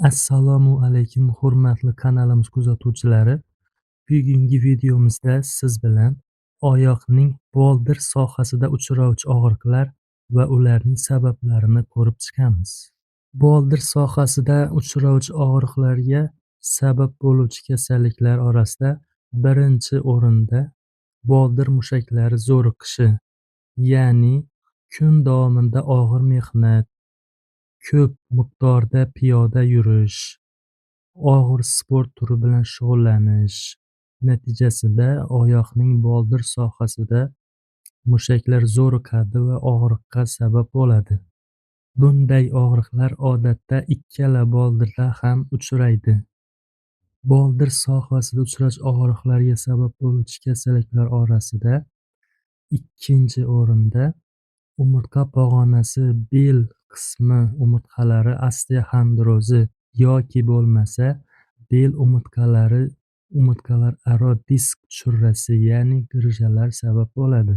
Assalomu alaykum, hurmatli kanalimiz kuzatuvchilari. Bugungi videomizda siz bilan oyoqning boldir sohasida uchrovchi og'riqlar va ularning sabablarini ko'rib chiqamiz. Boldir sohasida uchrovchi og'riqlarga sabab bo'luvchi kasalliklar orasida birinchi o'rinda boldir mushaklari zo'riqishi, ya'ni kun davomida og'ir mehnat, ko'p miqdorda piyoda yurish, og'ir sport turi bilan shug'ullanish natijasida oyoqning boldir sohasida mushaklar zo'riqadi va og'riqqa sabab bo'ladi. Bunday og'riqlar odatda ikkala boldirda ham uchraydi. Boldir sohasida uchrash og'riqlarga sabab bo'luvchi kasalliklar orasida ikkinchi o'rinda umurtqa pog'onasi bel qismi umurtqalari osteoxondrozi yoki bo'lmasa bel umurtqalari umurtqalararo disk churrasi, ya'ni grijalar sabab bo'ladi.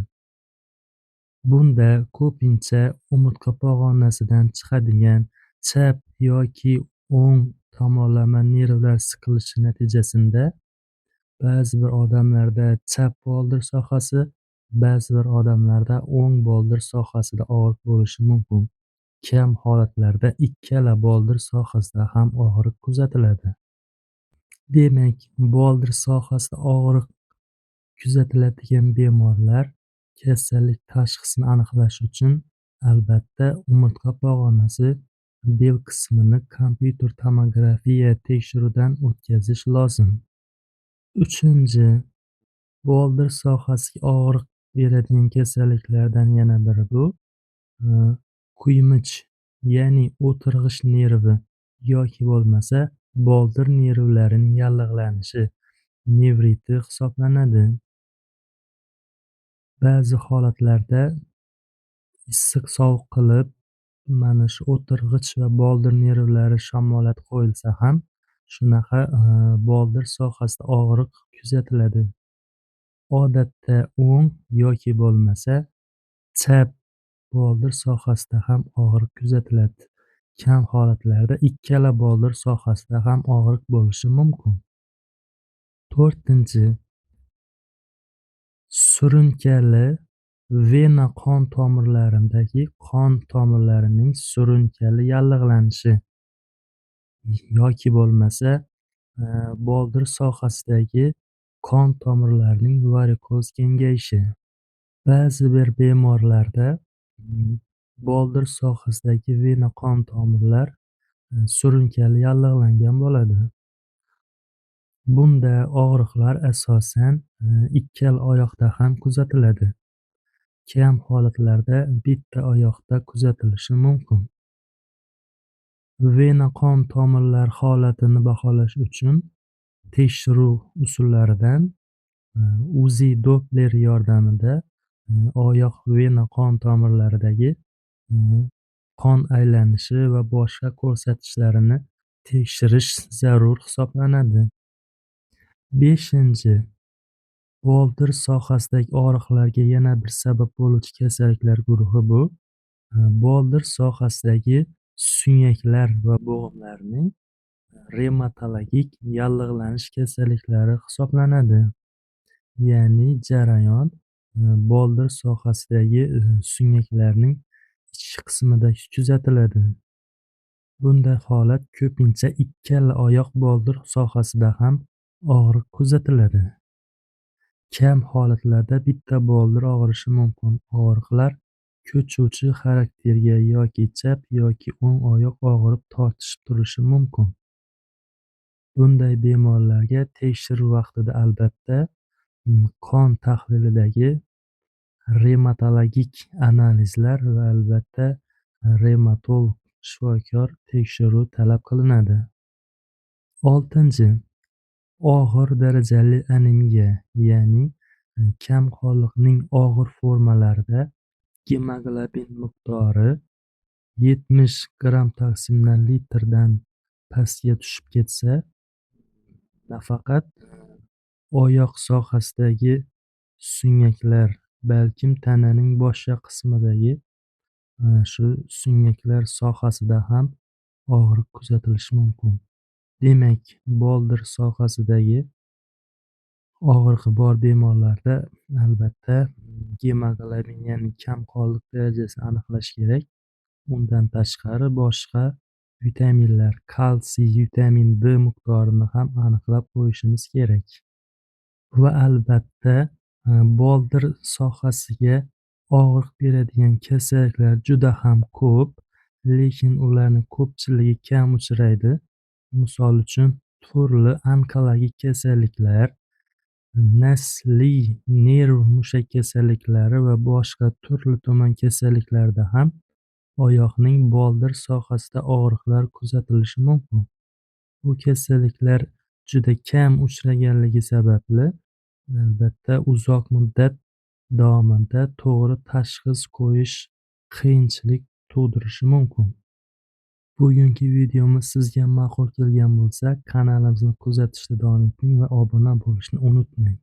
Bunda ko'pincha umurtqa pog'onasidan chiqadigan chap yoki o'ng tomonlama nervlar siqilishi natijasida ba'zi bir odamlarda chap boldir sohasi, ba'zi bir odamlarda o'ng boldir sohasida og'riq bo'lishi mumkin. Kam holatlarda ikkala boldir sohasida ham og'riq kuzatiladi. Demak, boldir sohasida og'riq kuzatiladigan bemorlar kasallik tashxisini aniqlash uchun albatta umurtqa pog'onasi bel qismini kompyuter tomografiya tekshiruvidan o'tkazish lozim. Uchinchi, boldir sohasiga og'riq beradigan kasalliklardan yana biri bu quymich, ya'ni o'tirg'ich nervi yoki bo'lmasa boldir nervlarining yallig'lanishi nevriti hisoblanadi. Ba'zi holatlarda issiq sovuq qilib mana shu o'tirg'ich va boldir nervlari shamollatib qo'yilsa ham shunaqa boldir sohasida og'riq kuzatiladi. Odatda o'ng yoki bo'lmasa chap boldir sohasida ham og'riq kuzatiladi. Kam holatlarda ikkala boldir sohasida ham og'riq bo'lishi mumkin. To'rtinchi, surunkali vena qon tomirlaridagi qon tomirlarining surunkali yallig'lanishi yoki bo'lmasa boldir sohasidagi qon tomirlarining varikoz kengayishi. Ba'zi bir bemorlarda boldir sohasidagi vena qon tomirlar surunkali yallig'langan bo'ladi. Bunda og'riqlar asosan ikkala oyoqda ham kuzatiladi. Kam holatlarda bitta oyoqda kuzatilishi mumkin. Vena qon tomirlar holatini baholash uchun tekshiruv usullaridan UZI Doppler yordamida oyoq vena qon tomirlaridagi qon aylanishi va boshqa ko'rsatkichlarini tekshirish zarur hisoblanadi. Beshinchi, boldir sohasidagi og'riqlarga yana bir sabab bo'luvchi kasalliklar guruhi bu boldir sohasidagi suyaklar va bo'g'imlarning revmatologik yallig'lanish kasalliklari hisoblanadi. Ya'ni jarayon boldir sohasidagi suyaklarning ichki qismida kuzatiladi. Bunday holat ko'pincha ikkala oyoq boldir sohasida ham og'riq kuzatiladi. Kam holatlarda bitta boldir og'rishi mumkin. Og'riqlar ko'chuvchi xarakterga yoki chap yoki o'ng oyoq og'rib tortishib turishi mumkin. Bunday bemorlarga tekshiruv vaqtida albatta qon tahlilidagi revmatologik analizlar va albatta revmatolog shifokor tekshiruvi talab qilinadi. Oltinchi, og'ir darajali anemiya, ya'ni kamqonlikning og'ir formalarida gemoglobin miqdori 70 gramm taqsimdan litrdan pastga tushib ketsa, nafaqat oyoq sohasidagi suyaklar, balkim tananing boshqa qismidagi shu suyaklar sohasida ham og'riq kuzatilishi mumkin. Demak, boldir sohasidagi og'rig'i bor bemorlarda albatta gemoglobin, ya'ni kamqonlik darajasini aniqlash kerak. Undan tashqari boshqa vitaminlar, kalsiy, vitamin D miqdorini ham aniqlab qo'yishimiz kerak. Va albatta boldir sohasiga og'riq beradigan kasalliklar juda ham ko'p, lekin ularning ko'pchiligi kam uchraydi. Misol uchun, turli onkologik kasalliklar, nasliy nerv mushak kasalliklari va boshqa turli tuman kasalliklarda ham oyoqning boldir sohasida og'riqlar kuzatilishi mumkin. Bu kasalliklar juda kam uchraganligi sababli albatta uzoq muddat davomida to'g'ri tashxis qo'yish qiyinchilik tug'dirishi mumkin. Bugungi videomiz sizga ma'qul kelgan bo'lsa, kanalimizni kuzatishda davom eting va obuna bo'lishni unutmang.